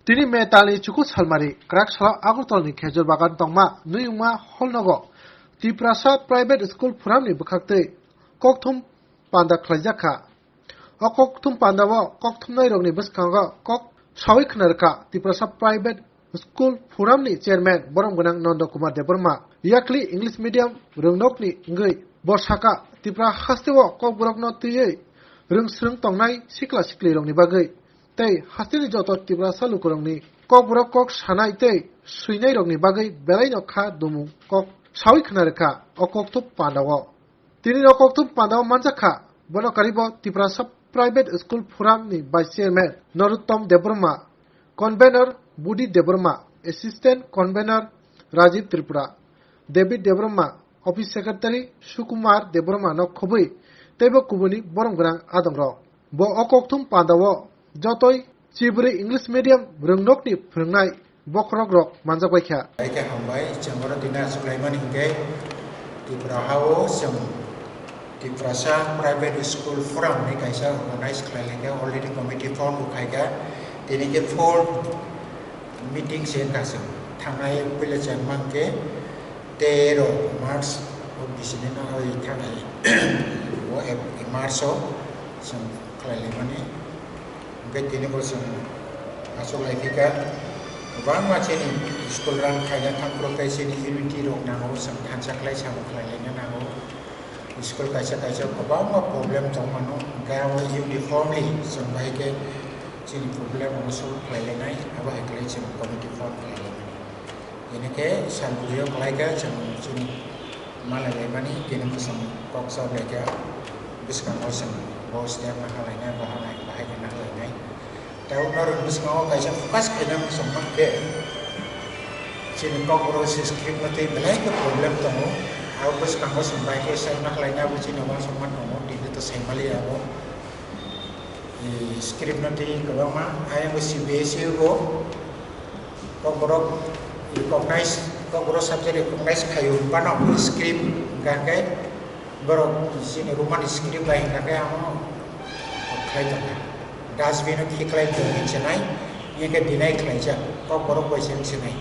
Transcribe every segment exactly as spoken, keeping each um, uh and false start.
Tini May talni chuku salmari kwrak salo Agartalni Khejur Bagan tongma Nuyungma Hall nogo Tiprasa Private School Forum ni bwkhaktwi kokthum panda khlaijak kha. O kokthum pandao kokthumnairokni bwskango kok sawi khna rwkha Tiprasa Private School Forum ni Chairman borom gwnang Nondo Kumar Debbarma, yakli English Medium rwngnokni wngwi bo sakha Tipra hasteo kokborokno twiwi rwng swrwng tongnai sikla siklirokni bagwi tei hasteni joto Tiprasa lukurokni kokborok kok sanai tei swinairokni bagwi belaino kha dumung kok sawi khna rwkha o kokthum pandao. Tini o kokthum pandao manjak kha, bono karibo Tiprasa Private School Forum ni Vice Chairman Narottom Debbarma, Convener Budi Debbarma, Assistant Convener Rajiv Tripura, David Debbarma, Office Secretary Sukumar Debbarma no khobwi teibo kubuni borom gwnang adongrok. Bo o kokthum pandao jotoi chibri English Medium rwngnokni phwrwngnai bokhorok rok manjak bai kha. Hai khe hambai, chwng oro tini achuk laimani hinkhe Tripura hao chwng Tiprasa Private School Forum ni kaisa organize khlai lai kha, already committee form bo khai kha. Tini khe fourth meeting se wngkha chwng. Thangnai puila chwng mankhe tero March o bisini no oi thangnai o Ep-, March o chwng khlai laimani. Hwnkhe tini bo chwng achuk lai phi kha, kwbangma chini school run khaina thang phuru tei chini unity rok nango, chwng thansa khlai sabo khlai laina nango. School kaisa kaisa kwbangma problem tong mano, hwnkhe abo uniformly chwng bai khe chini problem rok solve khlai lainai, abo hai khlai chwng committee form khlai lainai. Hini khe sal bwrwi o kwlai khe chwng chini malai laimani, tini bo chwng kok chop lai khe bwskango chwng bo step ma halai nai, bo halai, bahai khe na halai nai. Tei o norok bwskango kaisa focus khaina muchung mankhe chini kokborok se script no twi belai khe problem tongo. Abo bwskango chwng bai khe sai ma halai nai, abo chini uansukma tongo, tini to sai maliya abo. I script no twi kwbangma, ayang bo C B S E o Kokborok recognize, Kokborok subject recognize khaio, hwnba no script hwnkha khe borok chini Roman script bai hwnkha khe amo khlai tongkha. Dustbin o khiklai tongwi chenai, hwnkhe deny khlaijak, Kokborok bai se wng chenai.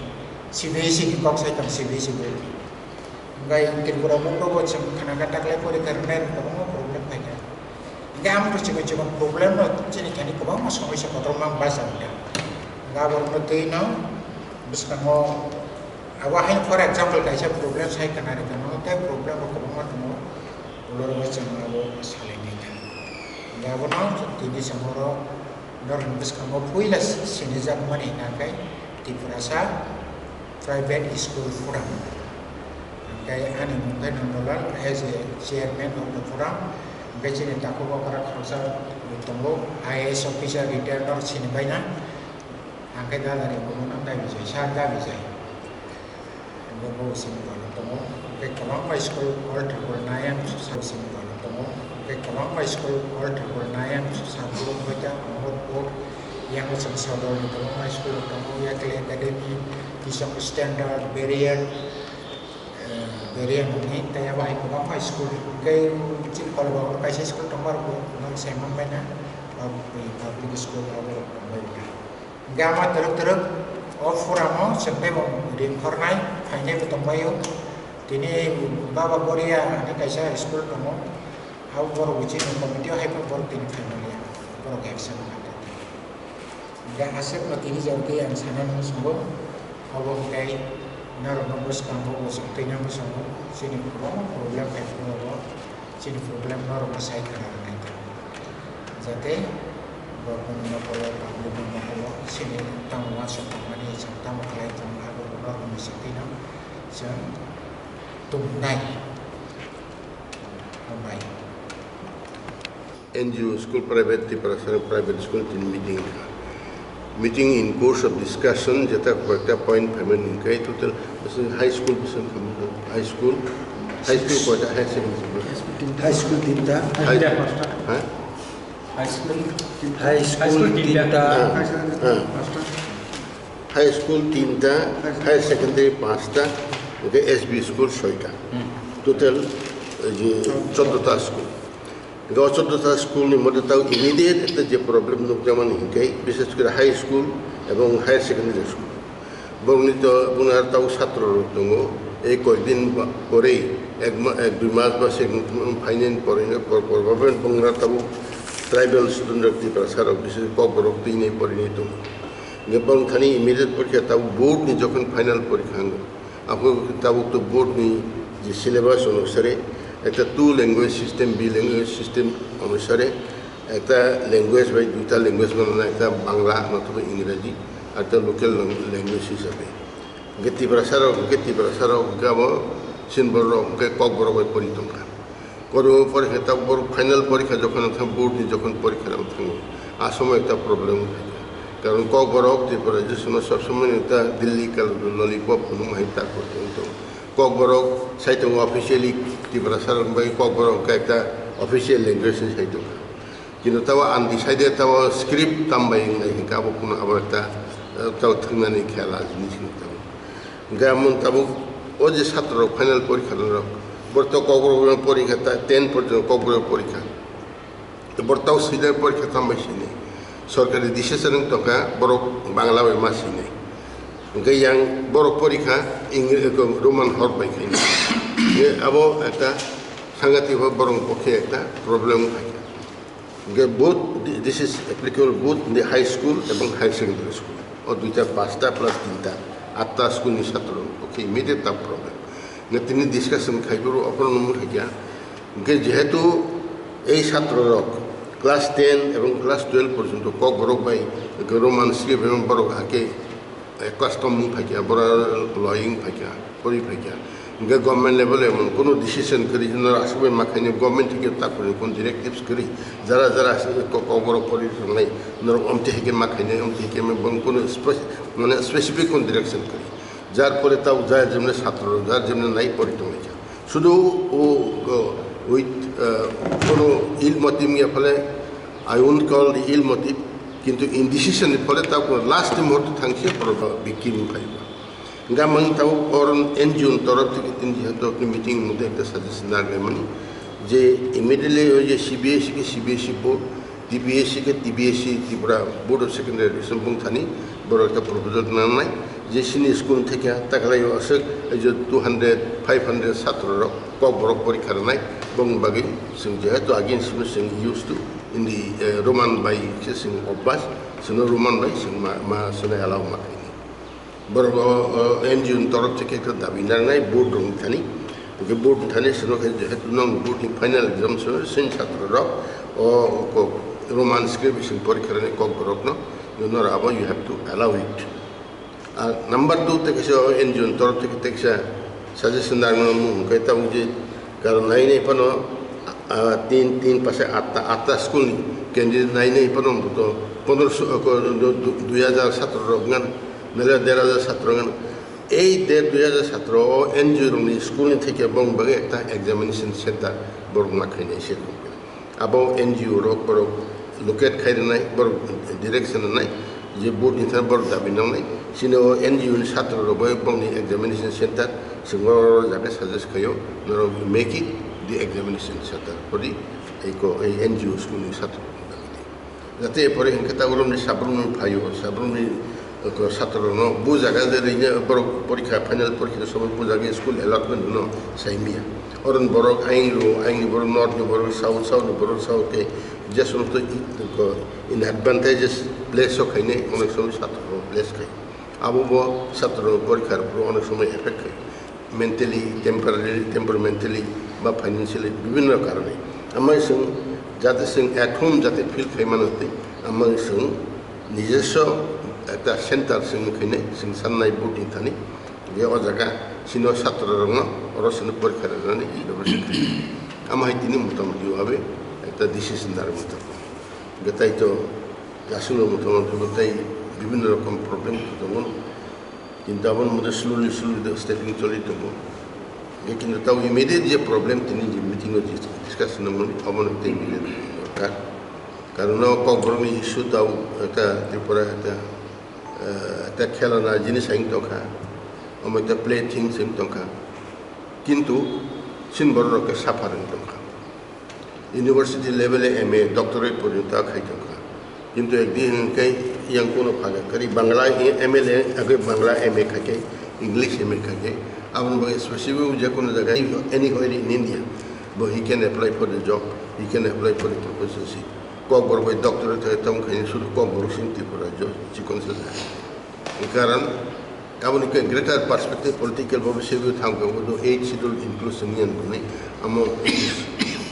C B S E ni kok sai tong, C B S E board ni. Hwnkhe Tripura board o bo chwng khna kha taklai porikha rwnai rok kwbangma problem phaikha. Hingke amo to chikon chikon problem no chini thani kwbangma somosya kotorma bachai rwkha. Hingke aborokno twi no bwskango abo haino for example kaisa problem sai khna rwkha, no tei problem bo kwbangma tongo, ulo rwgwi chwng abo salai nai kha. Hingke abono tini chwng oro norokni bwskango puila sinijakmani hingkha khe Tiprasa Private School Forum. Hingke ani mung khe Nandalal as a chairman of the forum. Hingke chini takhuk o kwrak khoroksa tongo, I A S officer retired no sini baina. Hingke dada ni bumo no Dabi Jai, Sir Dabi Jai. Hingke bo sini bwlwng tongo. Hingke kwbangma school all triple nine sini bwlwng tongo. Hingke kwbangma school all triple nine Sambulung, Hoita, Mohammadpur, yang chwng Sodorni kwbangma school tongo, Yakli Academy, Kisong Standard, Beriyar, eh, Beriyar nungni, tei abo hai kwbangma school. Hingke chini Kolbagoro kaisa school tongo, abo no saiman baina, public school abo rok tongbai. Hingke ama twrwk twrwk o foramo chwng teibo ringkhornai phainaibo tongbaio. Tini Baba Boria hwnwi kaisa school tongo. Abo borok bisingo committee o hai phano borok tini phai manliya. Borok action nangkha. Hingke aswkno tini jora tei ang sana muchungo. Obo hwnkhe norokno bwskango bo chwng twi nang muchungo. Chini kwbangma problem hai phano bo. Chini problem norokno sai khna rwnai ta. Jate borokni mokolo, public ni mokolo chini tamo uansuk tongmani, chwng tamo khlai tong, abo norokni bisingtwino chwng tumnai. Hambai. N G O school private, Tiprasa private school tini meeting kha. Meeting in course of discussion jeta koyekta point phaimani hingke total high school bising khamwi high school, high school koyta higher secondary school? High school tinta. High, ha? High school tinta. High school tinta. High school tinta, higher secondary panchta, hingke S B school soita. Total, eh, je choddo ta school. Hingke o choddo ta school ni mote tao immediate ekta je problem nukjakmani hingke, bishes kore high school, এবং higher secondary school. Borokni to, bongni aro tabuk satro rok tongo, ei koyekdin ba-, porei, ek ma-, ek dui mas ba se phainani porei no por-, por government bongra tabuk tribal student rok, Tiprasa rok, bises Kokborok twi nai porinai tongo. Hingke bong thani immediate porikha tabuk board ni jokhon final porikha wngo, abo tabuk to board ni je syllabus onusare, ekta two language system, bi language system onusare, ekta language bai duita language mano na, ekta Bangla nothoba Ingreji, ekta local lang-, language hisabe. Hingke Tiprasa rok, hingke Tiprasa rok, hingke abo Chinborok rok, hingke Kokborok bai pori tongkha. Koro porikha ta borok final porikha jokhon wngkha, board ni jokhon porikha rok thango, a somoy ekta problem wngkha. Karon Kokborok Tripura je somoy sob somoy ekta Delhi kal lollipop hwnwi hai ta kor tong tong. Kokborok sai tongo officially Tiprasa rok bai Kokborok hingke ekta official language ni sai tongkha. Kintu tabo undecided tabo script tam bai wngnai hinkhe abo kunu abo ekta, eh, tabo thwngnani khela jinis hinwi tamo. Hinkhe amo tabuk o je satro rok final porikha rok, borok to Kokborok porikha ta ten porjonto Kokborok porikha. To borok tabo swinai porikha tam bai swinai. Sorkari decision wng tongkha borok Bangla bai ma swinai. Hinkhe yang borok porikha Ing-, Roman hor bai khainai. Hinkhe abo ekta sangatik borok pokhe ekta problem khaikha. Hingke both, thi-, this is applicable both in the high school ebong higher secondary school. O duita pasta plus tinta, atta school ni satro, okay, immediate ta problem. Hingke tini discussion khai boro ophoro no mung khaikya. Hingke jehetu ei satro rok class ten ebong class twelve porjonto Kokborok bai Roman script ebong borok hake, eh, custom wng phaikha, bora loying phaikha, pori phaikha. Hingke government level emon kono decision kwrwi, norok aswk bai ma khainai, government theke ta kwrwi, kono directives kwrwi, jara jara aswk ko-, Kokborok pori thangnai, norok omte hike ma khainai, omte hike ma bang kono spe-, mane specific kono direction kwrwi. Jar pore tao jar jemne satro, jar jemne nai pori tonglaikha. Sudu o, o, with, uh, kono ill motive ya phale, I won't call the ill motive, kintu indecision ni phale tao kono last time horto thangse poro victim phai. Gamang tao or N G O ni torof theke tin jehetu meeting mode ekta suggestion nagre mani je immediately o je C B S E ke C B S E board, T P S C ke T P S C, Tripura Board of Secondary Education bung thani borok ekta proposal nangnai je sini school theke takalai o aswk ei je two hundred, five hundred satro rok Kokborok porikha rwnai, bong bagwi chwng jehetu again simi chwng used to in the, eh, Roman bai se chwng obvas, chwngno Roman bai chwng ma, ma chwngno allow ma khainai. Borok o, o, N G O ni torof theke ekta dabi nangnai board rok thani. Hingke board thani sino khe jehetu nang board ni final exam sino sin satro rok o, o, ko, Roman script sing porikha rani Kokborok no, you know, abo you have to allow it. Ar number two te kaisa o N G O ni torof theke te kaisa suggestion nangno mung hingke tabuk je karon nai nai phano, ah, tin, tin pase atta, atta school ni candidate nai nai phano to pondroso, ko, du, du, dui hajar satro rok ngan. Nale der hajar satro ngan. Ei der dui hajar satro o N G O rokni school ni theke bong bagwi ekta examination center borok ma khainai se rok. Abo N G O rok borok locate khai rwnai, borok direction rwnai, je board ni thani borok dabi nangnai. Sini o N G O ni satro rok bai bongni examination center swngo jaga suggest khaio, norok make it the examination center for the, ei ko, ei N G O school ni satro rok. Jate pore hingke ta borokni sabrumni phaio, sabrumni, eh, ko, satro no bu jaga je rine borok porikha, final porikha sobo bu jaga school allotment no saimia. Oron borok aing ro, aing ni borok north ni borok south, south ni borok south ke je somosto i-, ko, in advantages place o khainai onek somoy satro place khai. Abo bo satro porikha rok onek somoy effect khai. Mentally, temporarily, temperamentally, ba financially, bibhinno karone. Amai chwng jate chwng at home jate feel khai mano tei, amai chwng nijoswo ekta center chwng khainai, chwng sannai board ni thani, je o jaga chini o satro rokno oro chwngno porikha rwnani bebostha khainai. Amo hai tini motamoti o abe ekta decision nari motamoti. Hingke tai to aswkno motamoti bo tai bibhinno rokom problem tongo. Kintu aboni moddhe slowly, slowly the stepping choli tongo. Hingke kintu tabo immediate je problem tini je meeting o je discussion nangmani, abono tei immediate dorkar. Karon o Kokborokni issue tabo ekta Tripura ekta, eh, ekta khelana jinis hai tongkha, omo ekta play thing se tongkha. Kintu chini borok rok khe suffer wng tongkha. University level e M A, doctorate porjonto khai tongkha. Kintu ekdin hwnkhe yang kuno phaga kari Bangla M L A, agwi Bangla M A khaikhe, English M A khaikhe, aboni bagwi specific je kuno jaga anywhere in India, bo he can apply for the job, he can apply for the professorship. Kokborok bai doctorate thai tong khaini sudu Kokborok sing Tripura jo chikon se. Karan aboni ke greater perspective political bo se thang ko do eight schedule inclusion ni an kuni amo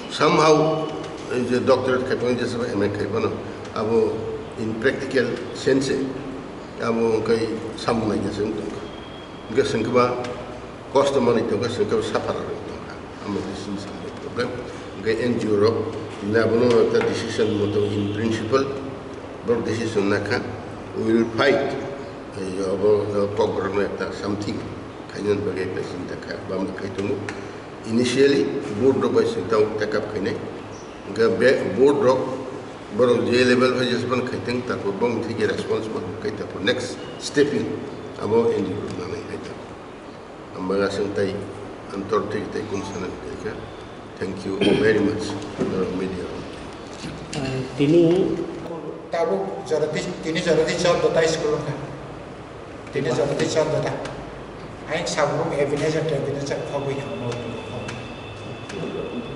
somehow je doctorate khai pon je M A khai pon abo in practical sense abo kai samung nai je sung tong. Hingke sengkeba kosto manwi tongkha, sengkeba suffer rok tongkha. Amo khe sini samani problem. Hingke N G O rok, na bono ekta decision moto in principle, borok decision nakha, we will fight. Ei, obo, obo kokborokno ekta something khainani bagwi ekta chinta kha, bamni khai tongo. Initially, board rok bai sengkha take up khainai. Hingke be-, board rok, borok je level bai jespan khaiteng, tarpor bong thike response ma khaiteng, next stepping, abo N G O rok nanai khaiteng. Ang bagasing tai antor thik tai kum sana thika. Thank you very much, Norok media. Tini tabuk joroti, tini joroti chor dota school wngkha. Tini joroti chor dota. Ayang sabrung Ebenezer, Ebenezer khogwi thangma.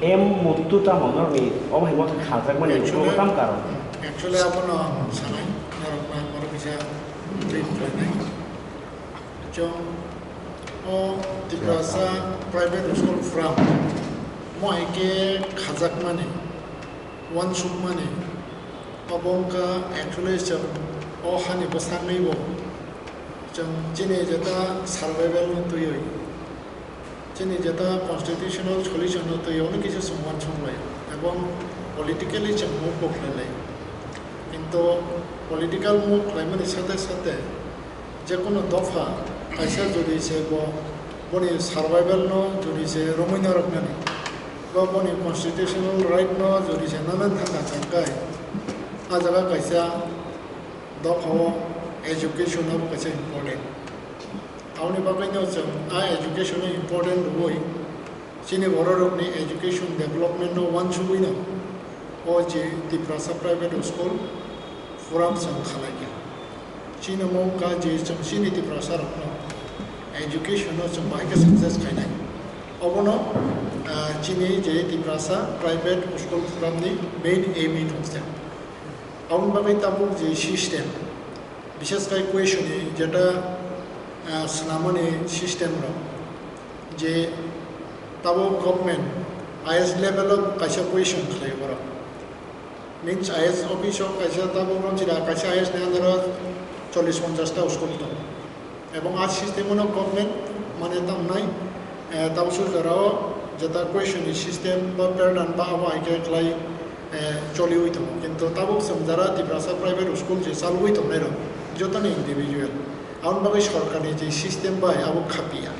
M Muttu tamo norni obo hai motha khajakmani Actually, tam karon. Actually, abono ang sanai, norok ma, norok bisa brief khlainai. Chwng o Tiprasa private school from mo hai khe khajakmani, uansukmani, obo wngkha actually chwng o hani bwsakni bo chwng chini jeta survival no twiwi, chini jeta constitutional solution no twiwi ono kisa chwng uansuk lai ebong politically chwng move bo khlai lai. Kintu political move khlaimani sate sate je kono dopha kaisa jodi se bo boni survival no jodi se romwi narwknani, ba boni constitutional right no jodi se nanan thangna changkai, a jaga kaisa dopha o education abo kaisa important. Aboni bagwi no chwng a education no important rwui chini bororokni education development no uansugwi no o je Tiprasa private school forum chwng khalai kha. Chini omo wngkha je chwng chini Tiprasa rokno education no chwng bahai khe success khainai. Obono, ah, chini je Tiprasa private school forum ni main aim ni thongsa. Aboni bagwi tabuk je system, bishes khai question ni jeta, ah, swnamani system rok je tabuk government highest level o kaisa question khlai borok. Means I A S office o kaisa tabuk romchida kaisa I A S ni under o chollish ponchash ta school tongo. Ebong a system no government mane tamnai, eh, tabuk sujara o jeta question ni system ba pattern ba abo hai khe khlai, eh, choliwi tongo. Kintu tabuk chwng jara Tiprasa private school je chalwi tongnai rok jotoni individual. Aboni bagwi sorkarni je system bai abo khapiya.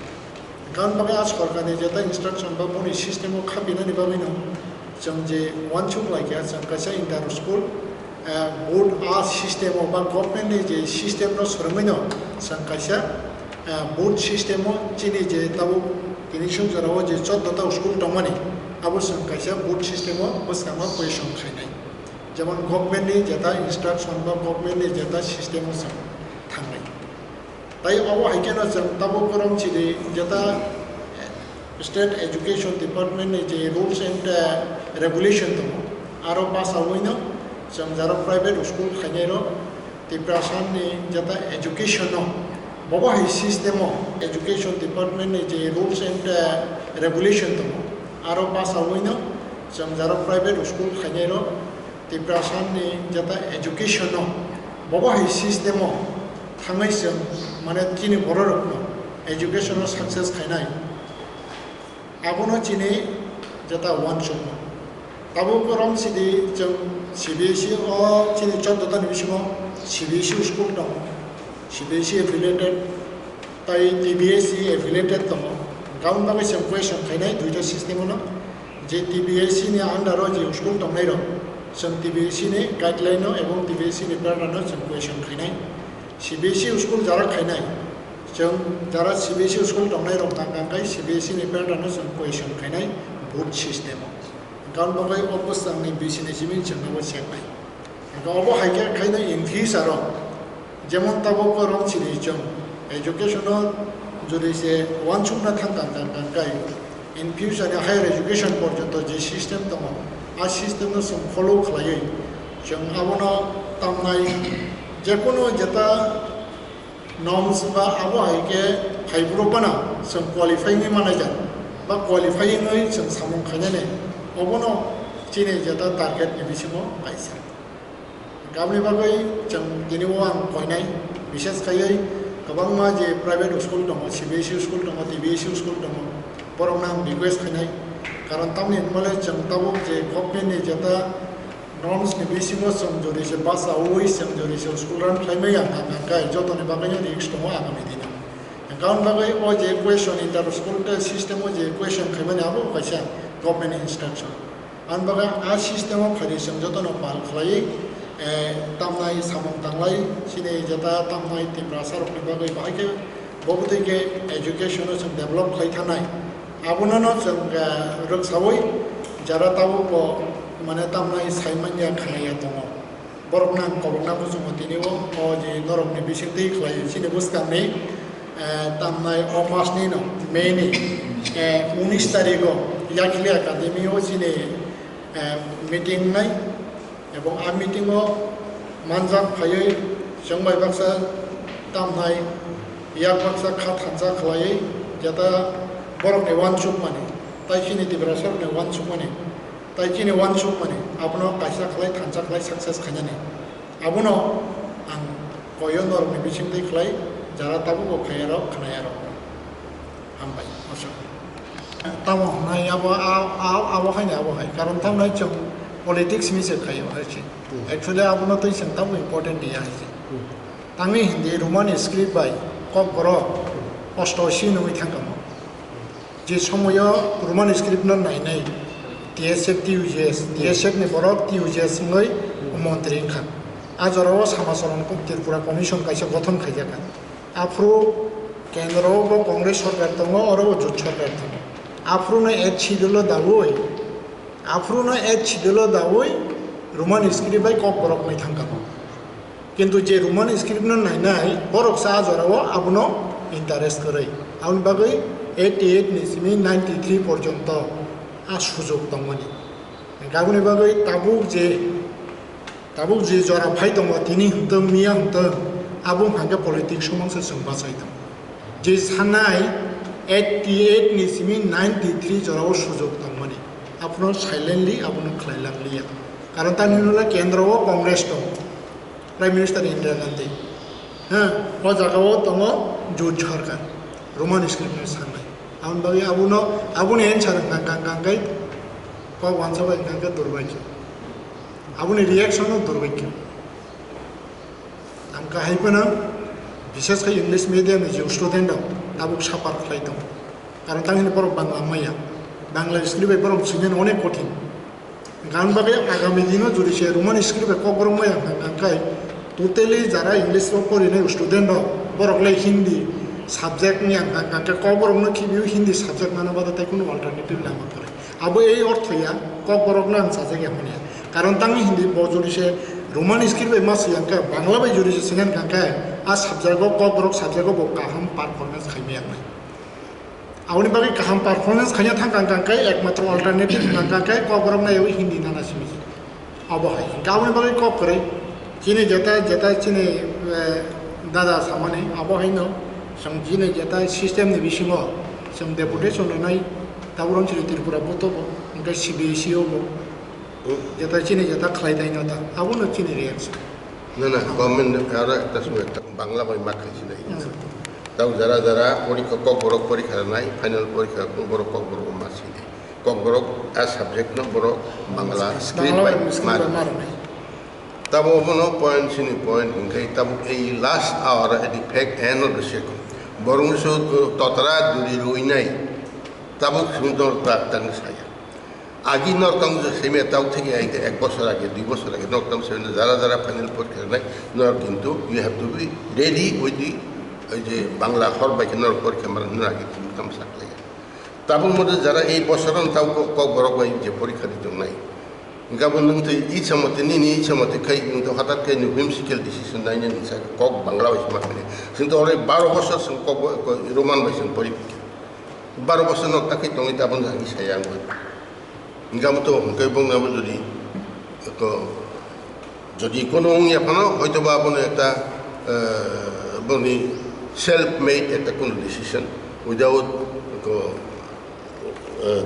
Gan bagwi a sorkarni jeta instruction ba boni system o khapinani bagwino chwng je uansuk laikha, chwng kaisa inter school, eh, board a system o ba government ni je system no swrwngwino chwng kaisa, eh, board system o chini je tabuk tini suk jora o je choddo ta school tongmani, abo chwng kaisa board system o bwskangma question khainai. Jemon government ni jeta instruction ba government ni jeta system o chwng thangnai. Tai obo hai kheno chwng tabuk kwrwng chini jeta State Education Department ni je rules and, eh, regulation tongo, aro pass awino chwng jaro private school khainai rok Tiprasa ni jeta education no bobo hai system o Education Department ni je rules and, eh, regulation tongo, aro pass awino chwng jaro private school khainai rok Tiprasa ni jeta education no bobo hai system o thangwi chwng mane chini borok rokno education o success khainai, abono chini jeta uansukma. Tabuk romsidi chwng C B S E o chini choddo ta ni bisingo C B S E school tongo, C B S E affiliated. Tai T B S E affiliated tongo. Gaon bagwi chwng question khainai duita system no. Je T B S E ni under o je school tongnai rok, chwng T B S E ni guideline no ebong T B S E ni pattern no chwng question khainai. C B S E school jara khainai, chwng jara C B S E school tongnai rok tang kang kai C B S E ni pattern no chwng question khainai board system o. Gaon bagwi o bwsang ni B C ni simi chwng abo check nai. Obo hai khe khaino in future o, jemon tabuk rok chini chwng education o jodi se uansukna thang kang kang kang kai, in future ni higher education porjonto je system tongo, a system no chwng follow khlaiwi chwng abono tamnai jekunu jeta norms ba abo hai khe phaibrok bana chwng qualify wngwi manai jak ba qualify wngwi chwng samung khainani, obono chini jeta target ni bisingo kaisa. Aboni bagwi chwng tini o ang koinai, bises khaiwi kwbangma je private school tongo, C B S E school tongo, T B S E school tongo, borokno ang request khainai. Karon tamni hwnmale chwng tabuk je government ni jeta norms ni bisingo chwng jodi se bachaui chwng jodi se school run khlaimaya hwnka hwnka khe jotoni bagwino risk tongo agami dino. Hwnka hwn bagwi o je question inter school tei system o je question khaimani abo kaisa government instruction. Ang bagwi a system o phaidi chwng jotono pal khlaiwi, eh, tamnai samung tanglai, chini jeta tamnai Tiprasa rokni bagwi bahai khe bo bwtwi khe education o chwng develop khlai thanai. Abono no chwng, eh, rwksaui jara tabuk bo mane tamnai sai manya khnaya tongo. Borokno ang kobokna muchungo tini o, o je norokni bisingtwi khlai chini bwskangni, eh, tamnai o masni no, May ni, eh, unis tarikh o Yakhli Academy o chini, eh, meeting wngnai, ebong a meeting o manjak phaiwi chwng bai baksa tamnai yak baksa kha thansa khlaiwi jeta borokni uansukmani tai chini Tiprasa rokni uansukmani. Tai chini uansukmani, abono kaisa khlai thansa khlai success khainani. Abono ang koyo norokni bisingtwi khlai, jara tabukbo khaiyarok, khnaiyarok. Hambai, aswk. Tamo hwnai abo, a-, a-, abo haino abo hai. Karon tamnai chwng politics ni se khaio hai se. Hmm. Actually abono twi chwng tamo important ya hai se. Hmm. Tangni hindi Roman script bai Kokborok Hmm. osto si nungwi thangkamo. Je somoyo Roman script no nainai T S F, T U J S, T S F ni borok T U J S wngwi montri wngkha. A jorao Samacharan Tripura Commission kaisa gothon khaijak kha. Aphuru kendro bo Congress sorkar tongo, oro bo jot sorkar tongo. Aphuru no eighth schedule o dawi, aphuru no eighth schedule o dawi Roman script bai Kokborok mai thangkha. Kintu je Roman script no nainai, borok sa jorao abono interest kwrwi. Aboni bagwi eighty eight ni simi ninety three porjonto a sujok tongmani. Aboni bagwi tabuk je, tabuk je jora phai tongo, tini hwntwng, miya hwntwng, abo hwnkhe politics somang se chwng bachai tongo. Je sanai eighty eight ni simi ninety three jorao sujok tongmani. Abono silently abono khlai lak liya. Karon tamni hwnle kendro o Congress tongo. Prime Minister Indira Gandhi. Ha, o jaga o tongo jot sorkar. Roman script ni sanai. Aboni bagwi abono, aboni answer wngkha kang kang kai kok wansa bai wngkha khe durbhagyo. Aboni reaction o durbhagyo. Ang kahai phano, bises khe English medium ni je student rok tabuk suffer khlai tongo. Karon tamni hwnba borok Bangla maya. Bangla script bai borok swinani onek kothin. Gan bagwi agami dino jodi se Roman script bai Kokborok maya hwnka hwnka khe totally jara English o porinai student rok, borok le Hindi subject ni hwnka hwnka khe Kokborok no khibiwi Hindi subject nana bada tai kunu alternative lama kwrwi. Abo ei ortho ya, Kokborok no ang sajak ya hwnwi ya. Karon tangni Hindi bo jodi se Roman script bai ma swi hwnka, Bangla bai jodi se swi hwnka khe a subject o Kokborok subject o bo kaham performance khaimaya wngnai. Aboni bagwi kaham performance khaina thang kang kang khe ekmatro alternative kang kang khe Kokborok naiwi Hindi nana simi. Abo hai. Hwnkhe aboni bagwi kok kwrwi. Chini jeta, jeta chini, eh, dada samani abo haino chwng chini jeta system ni bisingo chwng deputation rwnai, tabuk chini Tripura botobo, hwnkhe C B S E o bo. Hmm. Jeta chini jeta khlai taino ta. Abono chini reaction. Na, na, government aro ekta somoi ekta Bangla bai ma khaisi nai. Hmm. Tau jara jara porikha Kokborok porikha nai, final porikha borok Kokborok ma sini. Kokborok a subject no borok Bangla script Bangla bai bai script ma bai ma rwnai. Tabo bono point sini point hingkai tabo ei last hour at the fact end of the second. Borong so totra duri ruinai. Tabo sundor ta tang saya. Agi norok tamo je semiya tau theke ai ek bosor age, dui bosor age norok tamo semiya jara jara final porikha nai norok kintu you have to be ready with the, oi je Bangla hor bai khe norok porikha mara norok age kintu tamo saklai. Tabuk mote jara ei bosor no tau Kokborok bai je porikha di tongnai. Gabon nwng twi icha mate nini icha mate khai nwng to hatat khai nwng whimsical decision nainani sa kok Bangla bai sma khe. Sing to ore baro bosor sing kok bo-, ko Roman bai sing pori. Baro bosor nok takhai tongwi tabon jani saya ang bai. Gabo to hwnkhe bong abo jodi ko jodi kono wngya phano hoito ba abono ekta, eh, boni self made ekta kono decision without ko, eh,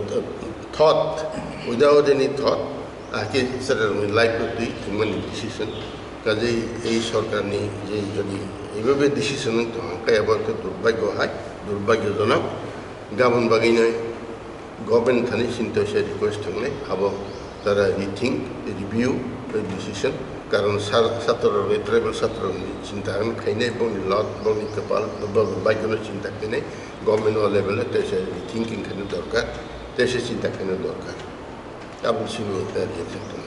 thought, without any thought, ahke serai life no twi thwngmani decision. Kaje ei sorkar ni je jodi eibabe decision wng tong khe abo khe durbhagyo hai, durbhagyojonok. Gabon bagwi no government thani chinta se request thangnai abo tara rethink, review, decision. Karon sar-, satro rok, tribal satro rok ni chinta khainai, bongni lot, bongni kapal, bongni bhagyo no chinta khainai. Government o level o tesa rethinking khaina dorkar, tesa chinta khaina dorkar. Aboni simi ekta reaction.